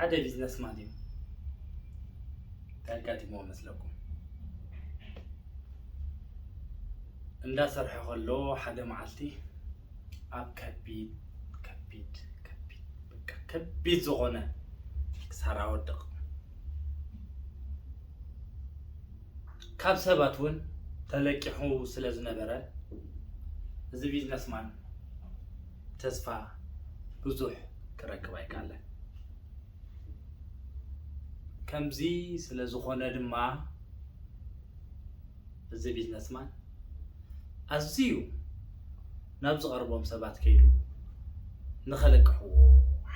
ሓደ ቢዝነስማን እዩ። እንታይ ኣጋጢምዎ መስለኩም? እንዳሰርሐ ከሎ ሓደ መዓልቲ ኣብ ከቢድ ከቢድ ከቢድ በቃ ከቢድ ዝኾነ ክሳራ ወድቕ። ካብ ሰባት እውን ተለቂሑ ስለ ዝነበረ፣ እዚ ቢዝነስማን ተስፋ ብዙሕ ክረክብ ኣይከኣለን። ከምዚ ስለ ዝኾነ ድማ፣ እዚ ቢዝነስማን ኣዝዩ ናብ ዝቐርቦም ሰባት ከይዱ ንኸለቅሕዎ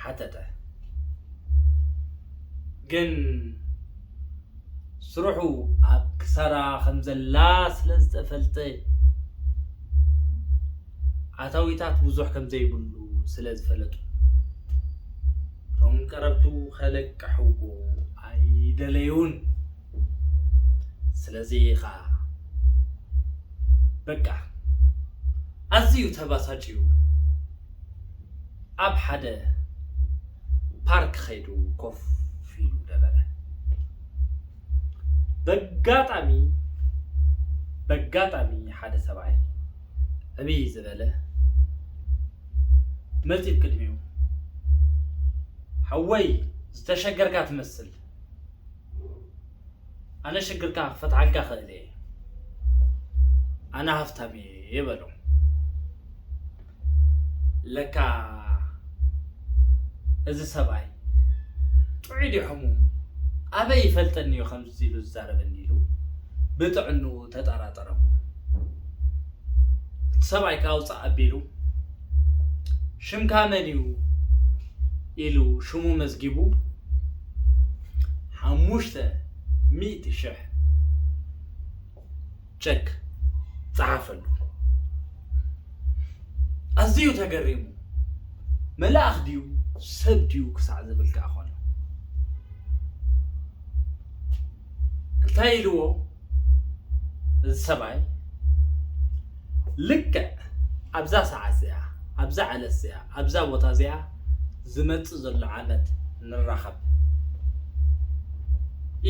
ሓተተ። ግን ስርሑ ኣብ ክሳራ ከም ዘላ ስለ ዝተፈልጠ፣ ኣታዊታት ብዙሕ ከም ዘይብሉ ስለ ዝፈለጡ፣ እቶም ቀረብቱ ከለቅሕዎ ኣይደለዩን። ስለዚ ኸኣ በቃ ኣዝዩ ተባሳጭዩ ኣብ ሓደ ፓርክ ኸይዱ ኮፍ ኢሉ ነበረ። በጋጣሚ በጋጣሚ ሓደ ሰብኣይ ዕብይ ዝበለ መፂኡ ቅድሚኡ፣ ሓወይ፣ ዝተሸገርካ ትመስል፣ ኣነ ሽግርካ ክፈትሓልካ ክእል እየ፣ ኣነ ሃፍታም እየ በሎ። ለካ እዚ ሰብኣይ ጥዑይ ድዩ ሕሙም፣ ኣበይ ይፈልጠኒ እዩ ከምዚ ኢሉ ዝዛረበኒ ኢሉ ብጥዕንኡ ተጠራጠረ እሞ፣ እቲ ሰብኣይ ከኣ ውፃእ ኣቢሉ፣ ሽምካ መን እዩ ኢሉ ሽሙ መዝጊቡ ሓሙሽተ ሚእቲ ሽሕ ቸክ ጸሓፈሉ። ኣዝዩ ተገሪሙ፣ መልኣኽ ድዩ ሰብ ድዩ ክሳዕ ዝብል ከኣ ኾነ። እንታይ ኢልዎ እዚ ሰብኣይ? ልክዕ ኣብዛ ሰዓት እዚኣ፣ ኣብዛ ዕለት እዚኣ፣ ኣብዛ ቦታ እዚኣ ዝመጽእ ዘሎ ዓመት ንራኸብ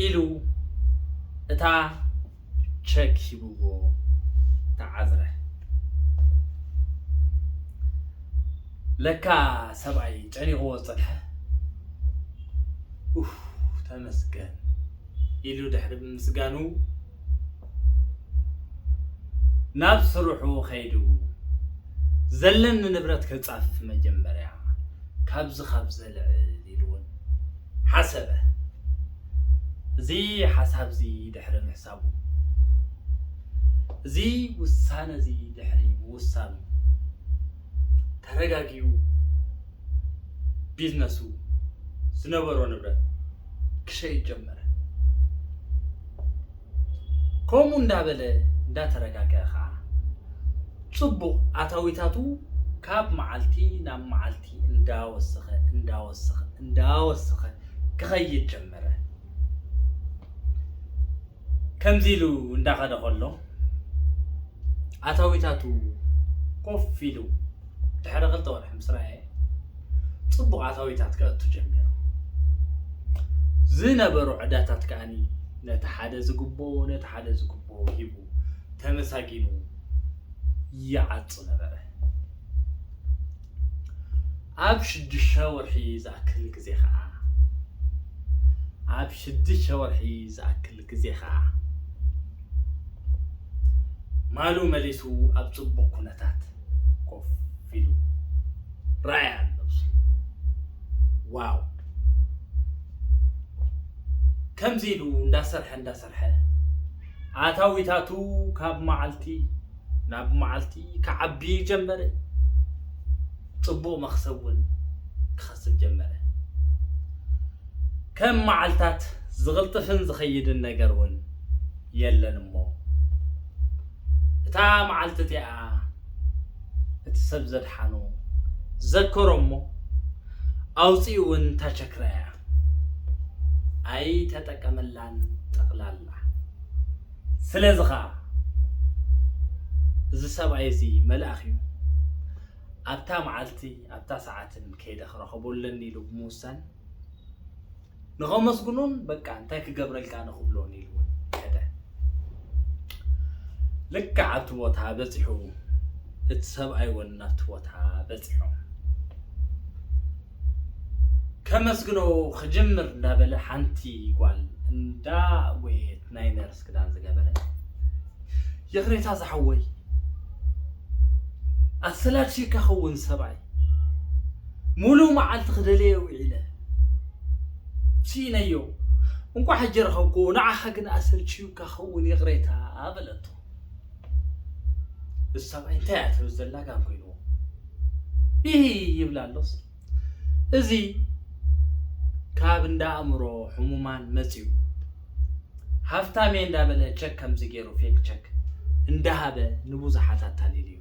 ኢሉ እታ ቸክ ሂብዎ ተዓዝረ። ለካ ሰብኣይ ጨኒቕዎ ዝጸንሐ። ኡፍ፣ ተመስገን ኢሉ ድሕሪ ምምስጋኑ ናብ ስርሑ ከይዱ፣ ዘለኒ ንብረት ከጻፍፍ መጀመርያ ካብዚ ካብ ዘልዕል ኢሉ እውን ሓሰበ። እዚ ሓሳብ እዚ ድሕሪ ምሕሳቡ፣ እዚ ውሳነ እዚ ድሕሪ ምውሳኑ፣ ተረጋጊኡ ቢዝነሱ ዝነበሮ ንብረት ክሸይጥ ጀመረ። ከምኡ እንዳበለ እንዳተረጋግአ ኸዓ፣ ጽቡቕ ኣታዊታቱ ካብ መዓልቲ ናብ መዓልቲ እንዳወሰኸ፣ እንዳወሰኸ፣ እንዳወሰኸ ክኸይድ ጀመረ። ከምዚ ኢሉ እንዳኸደ ከሎ፣ ኣታዊታቱ ኮፍ ኢሉ ድሕሪ ክልተ ወርሒ ምስ ረኣየ፣ ጽቡቕ ኣታዊታት ከእቱ ጀሚሩ። ዝነበሩ ዕዳታት ከኣኒ ነቲ ሓደ ዝግቦ፣ ነቲ ሓደ ዝግቦ ሂቡ ተመሳጊኑ ይዓጹ ነበረ። ኣብ ሽዱሽተ ወርሒ ዝኣክል ግዜ ኸዓ፣ ኣብ ሽዱሽተ ወርሒ ዝኣክል ግዜ ኸዓ፣ ማሉ መሊሱ ኣብ ጽቡቕ ኩነታት ኮፍ ኢሉ ረኣያ ነብሱ። ዋው! ከምዚ ኢሉ እንዳሰርሐ፣ እንዳሰርሐ፣ ኣታዊታቱ ካብ መዓልቲ ናብ መዓልቲ ክዓቢ ጀመረ። ጽቡቕ መኽሰብ እውን ክኸስብ ጀመረ። ከም መዓልታት ዝቕልጥፍን ዝኸይድን ነገር እውን የለን እሞ፣ እታ መዓልቲ እቲኣ እቲ ሰብ ዘድሓኖ ዘከሮ እሞ፣ ኣውጺኡ እውን እታ ቸክ ረኣያ። ኣይተጠቀመላን ጠቕላላ። ስለዚ ኸኣ፣ እዚ ሰብኣይ እዚ መልኣኽ እዩ። ኣብታ መዓልቲ፣ ኣብታ ሰዓትን ከይደ ክረኸቦ ኣለኒ ኢሉ ብምውሳን፣ ንኸመስግኖን በቃ እንታይ ክገብረልካ ንኽብሎን ኢሉ እውን ከደ። ልክዕ ኣብቲ ቦታ በጺሑ እቲ ሰብኣይ እውን ናብቲ ቦታ በጺሑ ከመስግኖ ክጅምር እንዳበለ ሓንቲ ጓል እንዳጎየት ናይ ነርስ ክዳን ዝገበረ ይቕሬታ ዝሓወይ ኣሰላችካ ኸውን ሰብኣይ ሙሉ መዓልቲ ክደለየ ውዒለ ስኢነዮ እንኳ ሕጂ ረኸብኩ ንዓኻ ግን ኣሰልችዩካ ኸውን ይቕሬታ በለቶ። እዚ ሰብኣይ እንታይ እያ ትብል ዘላ ጋም ኮይንዎ ኢሂ ይብል ኣሎስ እዚ ካብ እንዳ ኣእምሮ ሕሙማን መፅዩ ሃፍታም እየ እንዳበለ ቸክ ከምዚ ገይሩ ፌክ ቸክ እንዳሃበ ንብዙሓት ኣታሊሉ እዩ።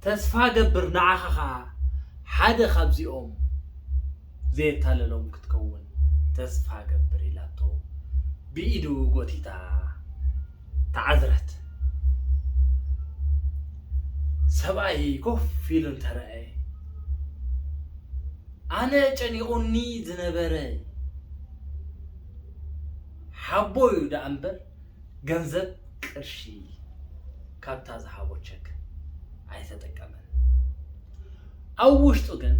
ተስፋ ገብር ንዓኻ ኸዓ ሓደ ካብዚኦም ዘየታለሎም ክትከውን ተስፋ ገብር ኢላቶ ብኢዱ ጎቲታ ተዓዝረት። ሰብኣይ ኮፍ ኢሉ እንተረኣየ ኣነ ጨኒቑኒ ዝነበረ ሓቦ እዩ ደኣ እምበር ገንዘብ ቅርሺ ካብታ ዝሃቦ ቸክ ኣይተጠቀመን። ኣብ ውሽጡ ግን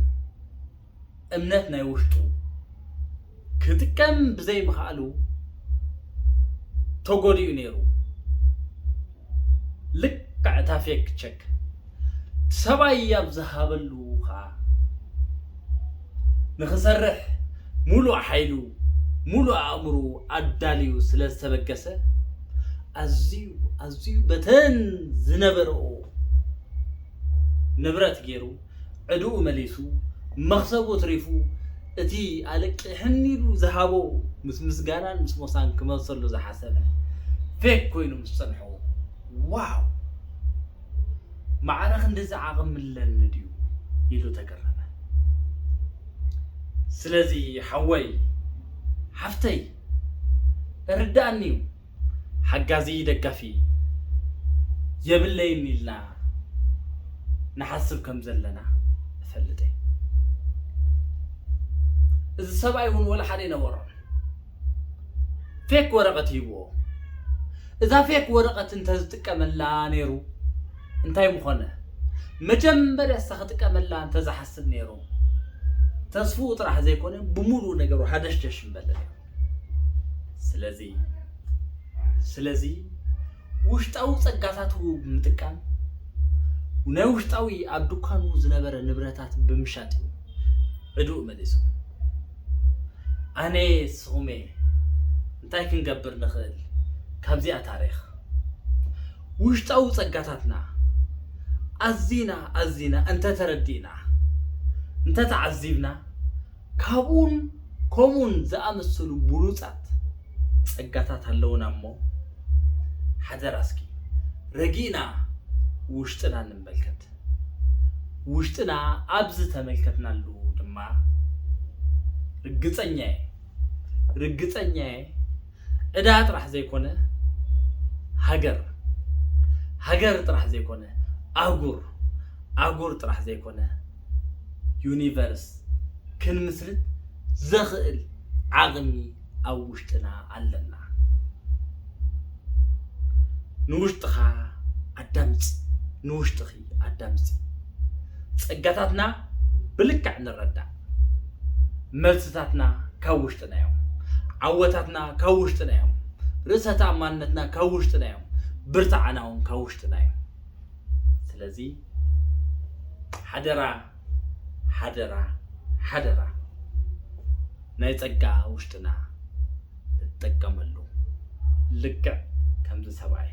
እምነት ናይ ውሽጡ ክጥቀም ብዘይምኽኣሉ ተጎዲኡ ነይሩ። ልክዕ እታ ፌክ ቸክ ሰብኣይ ኣብ ዝሃበሉ ኸዓ ንኽሰርሕ ሙሉእ ሓይሉ ሙሉእ ኣእምሩ ኣዳልዩ ስለ ዝተበገሰ ኣዝዩ ኣዝዩ በተን ዝነበረኦ ንብረት ገይሩ ዕድኡ መሊሱ መኽሰቡ ትሪፉ እቲ ኣለቂሕኒ ኢሉ ዝሃቦ ምስ ምስጋናን ምስ ሞሳን ክመልሰሉ ዝሓሰበ ፌክ ኮይኑ ምስ ጸንሖ ዋው ማዕረ ክንድዚ ዓቕሚ ኣለኒ ድዩ ኢሉ ተገረመ። ስለዚ ሓወይ ሓፍተይ እርዳእኒ እዩ ሓጋዚ ደጋፊ የብለይን ኢልና ንሓስብ ከም ዘለና እፈልጥ እየ። እዚ ሰብኣይ እውን ወላ ሓደ ይነበሮን ፌክ ወረቐት ሂብዎ። እዛ ፌክ ወረቐት እንተዝጥቀመላ ነይሩ እንታይ ምኾነ? መጀመርያ እሳ ክጥቀመላ እንተዝሓስብ ነይሩ ተስፍኡ ጥራሕ ዘይኮነ ብምሉእ ነገሩ ሃደሽደሽ ምበለ ነይሩ። ስለዚ ስለዚ ውሽጣዊ ጸጋታቱ ብምጥቃም ናይ ውሽጣዊ ኣብ ድኳኑ ዝነበረ ንብረታት ብምሻጥ እዩ ዕድኡ መሊሱ። ኣነ ስኹሜ እንታይ ክንገብር ንኽእል ካብዚኣ ታሪኽ ውሽጣዊ ጸጋታትና ኣዚና ኣዚና እንተተረዲእና እንተተዓዚብና ካብኡን ከምኡን ዝኣመሰሉ ብሉጻት ጸጋታት ኣለውና እሞ ሓደራ እስኪ ረጊእና ውሽጥና ንመልከት። ውሽጥና ኣብ ዝተመልከትናሉ ድማ ርግጸኛ እየ ርግጸኛ እየ ዕዳ ጥራሕ ዘይኮነ ሃገር ሃገር ጥራሕ ዘይኮነ ኣህጉር ኣህጉር ጥራሕ ዘይኮነ ዩኒቨርስ ክንምስርት ዘኽእል ዓቕሚ ኣብ ውሽጥና ኣለና። ንውሽጥኻ ኣዳምፅ ንውሽጥኺ ኣዳምፂ። ፀጋታትና ብልክዕ ንረዳእ። መልስታትና ካብ ውሽጥና እዮም። ዓወታትና ካብ ውሽጥና እዮም። ርእሰ ተኣማንነትና ካብ ውሽጥና እዮም። ብርትዓና እውን ካብ ውሽጥና እዮም። ስለዚ ሓደራ ሓደራ ሓደራ ናይ ፀጋ ውሽጥና ንጠቀመሉ ልክዕ ከምዚ ሰብኣይ